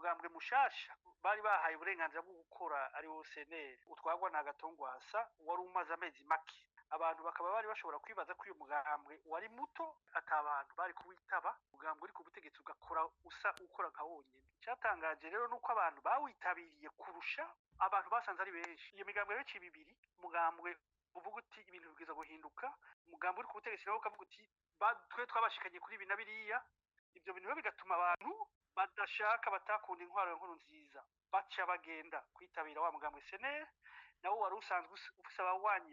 Umugambwe mushasha bari bahaye uburenganzira bwo gukora ari wo CNL utwagwa na Gatongwasa wari umaze amezi make. Abantu bakaba bari bashobora kwibaza ko uyu mugambwe wari muto, ata abantu bari kuwitaba, umugambwe uri ku butegetsi ugakora usa ukora nka wonyene. Icatangaje rero nuko abantu bawitabiriye kurusha abantu basanze ari benshi. Iyo migambwe rero iciye ibibiri, umugambwe uvuga uti ibintu bibwirizwa guhinduka, umugambi uri ku butegetsi nawo ukavuga uti twe twabashikanye kuri ibi na biriya. Ivyo bintu rero bigatuma abantu badashaka, batakunda intwaro ya Nkurunziza, baca bagenda kwitabira wa mugambwe CNL, nawo wari usanzwe ufise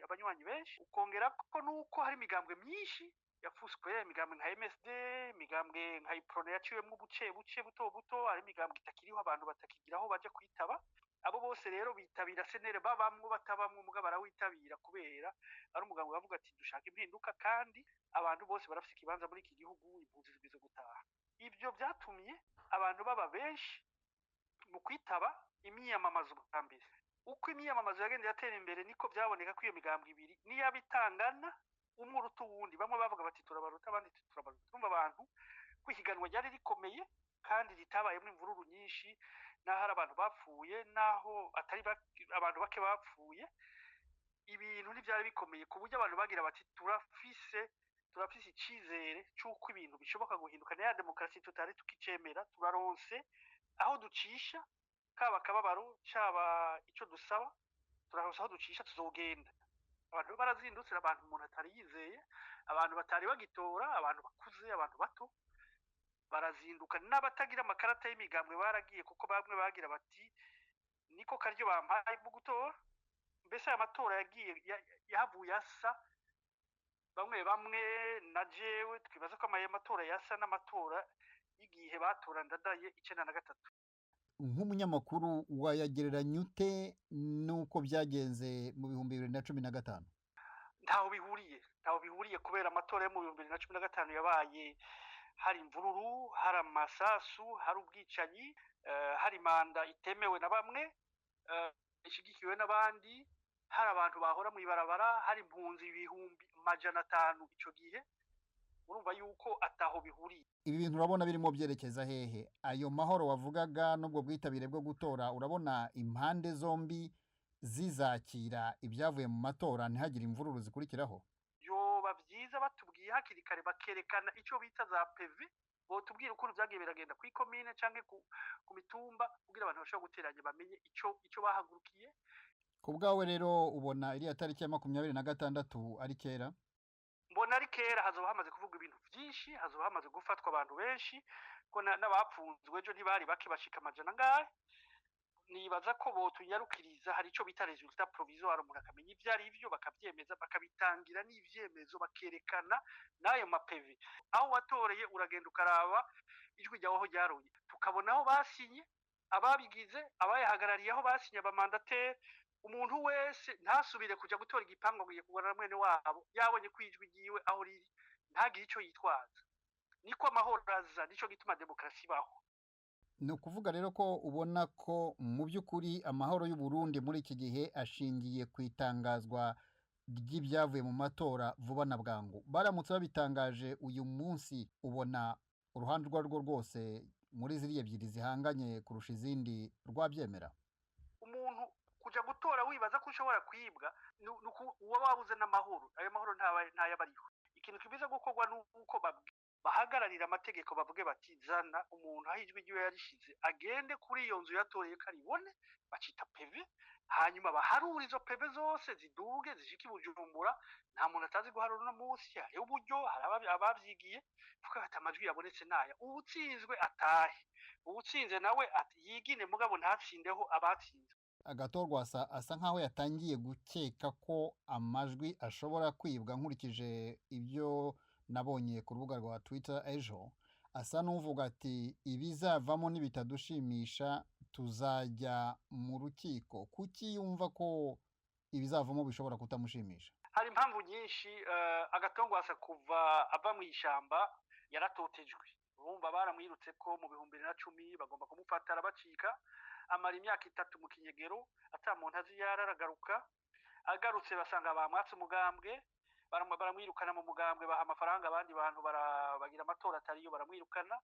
abanywanyi benshi. Ukongera ko nuko hari imigambwe myinshi yafuswe, imigambwe nka MSD, imigambwe nka Iprona yaciwemwo ubuce buce buto buto, hari imigambwe itakiriho, abantu batakigiraho baja kwitaba. Abo bose rero bitabira CNL, babamwo batabamwo, mugabo barawitabira kubera ari umugambwe bavuga ati dushaka impinduka kandi abantu bose barafise ikibanza muri iki gihugu, impunzi zibwirizwa gutaha. Ivyo vyatumye abantu baba benshi mu kwitaba imyiyamamazo bwa mbere. Uko imyiyamamazo yagenda yatera imbere niko vyaboneka ko iyo migambwe ibiri niyaba itangana, umwe uruta uwundi. Bamwe bavuga bati turabaruta, abandi turabaruta. Urumva abantu kwihiganwa ryari rikomeye kandi ritabayemwo imvururu nyinshi, naho hari abantu bapfuye, naho atari abantu bake bapfuye, ibintu ntivyari bikomeye ku buryo abantu bagira bati turafise icizere c'uko ibintu bishoboka guhinduka. Na ya demokarasi tutari tukicemera, turaronse aho ducisha, kaba akababaro caba ico dusaba, turaronse aho ducisha, tuzogenda. Abantu barazindutse, abantu umuntu atari yizeye, abantu batari bagitora, abantu bakuze, abantu bato barazinduka, n'abatagira amakarata y'imigambwe baragiye, kuko bamwe bagira bati niko karyo bampaye mu gutora. Mbese aya matora yagiye yahavuye asa bamwe bamwe na jewe twibaza ko aya matora yasa n'amatora y'igihe batora Ndadaye 93. Nk'umunyamakuru wayagereranya ute n'uko byagenze mu 2015? Ntaho bihuriye, ntaho bihuriye, kubera amatora yo mu 2015 yabaye hari imvururu, hari amasasu, hari ubwicanyi, hari manda itemewe na bamwe, ishigikiwe n'abandi, hari abantu bahora mw'ibarabara, hari impunzi 500,000 ico gihe. Urumva yuko ataho bihuriye. Ibi bintu urabona birimo byerekeza hehe? Ayo mahoro wavugaga n'ubwo bwitabire bwo gutora, urabona impande zombi zizakira ibyavuye mu matora ntihagire imvururu zikurikiraho? Yoba vyiza batubwiye hakiri kare, bakerekana ico bita za PV, botubwira ukuntu vyagiye biragenda kuri komine canke ku mitumba, kugira abantu bashobore guteranya bamenye ico bahagurukiye. Ku bwawe rero ubona iriya tariki ya 26 ari kera? Mbona ari kera, hazoba hamaze kuvugwa ibintu vyinshi, hazoba hamaze gufatwa abantu benshi, ko n'abapfunzwe ejo ntibari bake, bashika amajana angahe. Nibaza ko botunyarukiriza, hari ico bita resultat provisoire, umuntu akamenya ivyo ari vyo, bakavyemeza, bakabitangira n'ivyemezo, bakerekana n'ayo ma PV. Aho watoreye uragenda ukaraba ijwi ryawe aho ryaroye, tukabona aho basinye, ababigize, abayahagarariye aho basinye, abamandateri. Umuntu wese ntasubire kuja gutora igipangu ngo kugura na mwene wabo, yabonye ko ijwi ryiwe aho riri, ntagire ico yitwaza. Niko amahoro aza, nico gituma demokarasi ibaho. Ni ukuvuga rero ko ubona ko mu by'ukuri amahoro y'u Burundi muri iki gihe ashingiye ku itangazwa ry'ibyavuye mu matora vuba na bwangu. Baramutse babitangaje uyu munsi, ubona uruhande urwo arirwo rwose muri ziriya ebyiri zihanganye kurusha izindi rwabyemera? Umuntu kuja gutora wibaza ko ushobora kwibwa, uba wabuze n'amahoro. Ayo mahoro ntayaba ariho. Ikintu kibiza gukorwa nuko bahagararira amategeko, bavuge bati zana umuntu aho ijwi ryiwe yarishize, agende kuri iyo nzu yatoreye ko aribone, bacita PV, hanyuma baharure izo PV zose ziduge zishike i Bujumbura. Nta muntu atazi guharura uno munsi, hariho uburyo, hari abavyigiye, kuko bati amajwi yabonetse naya, uwutsinzwe atahe, uwutsinze nawe yigine, mugabo ntatsindeho abatsinzwe. Agathon asa nkaho yatangiye gukeka ko amajwi ashobora kwibwa. Nkurikije ibyo nabonye ku rubuga rwa Twitter ejo, asa n'uvuga ati ibizavamo nibitadushimisha tuzajya mu rukiko. Kuki yumva ko ibizavamo bishobora kutamushimisha? Hari impamvu nyinshi. Agathon kuva ava mu ishamba yaratotejwe. Urumva baramwirutse ko mu 2010 bagomba kumufata, arabacika, amara imyaka 3 mu kinyegero ata muntu azi yararagaruka. Agarutse basanga bamwatse umugambwe, baramwirukana mu mugambwe, baha amafaranga abandi bantu bagira amatora atariyo, baramwirukana.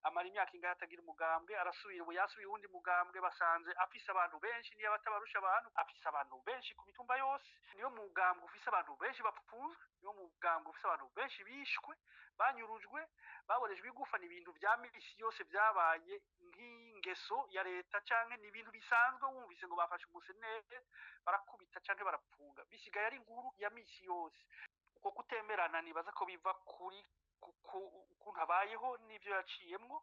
Amara imyaka ingahe atagira umugambwe, arasubira, ubu yasubiye uwundi mugambwe, basanze afise abantu benshi, niyo batabarusha abantu, afise abantu benshi ku mitumba yose. Niyo mugambwe ufise abantu benshi bapfunzwe, niyo mugambwe ufise abantu benshi bishwe, banyurujwe, baborejwe igufa. Ni ibintu vya misi yose, vyabaye nk'ingeso ya leta canke ni ibintu bisanzwe. Wumvise ngo bafashe umusenere, barakubita canke barapfunga, bisigaye ari inkuru ya misi yose. Uko kutemerana nibaza ko biva kuri ukuntu abayeho n'ibyo yaciyemwo,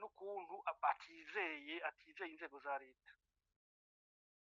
n'ukuntu atizeye inzego za leta.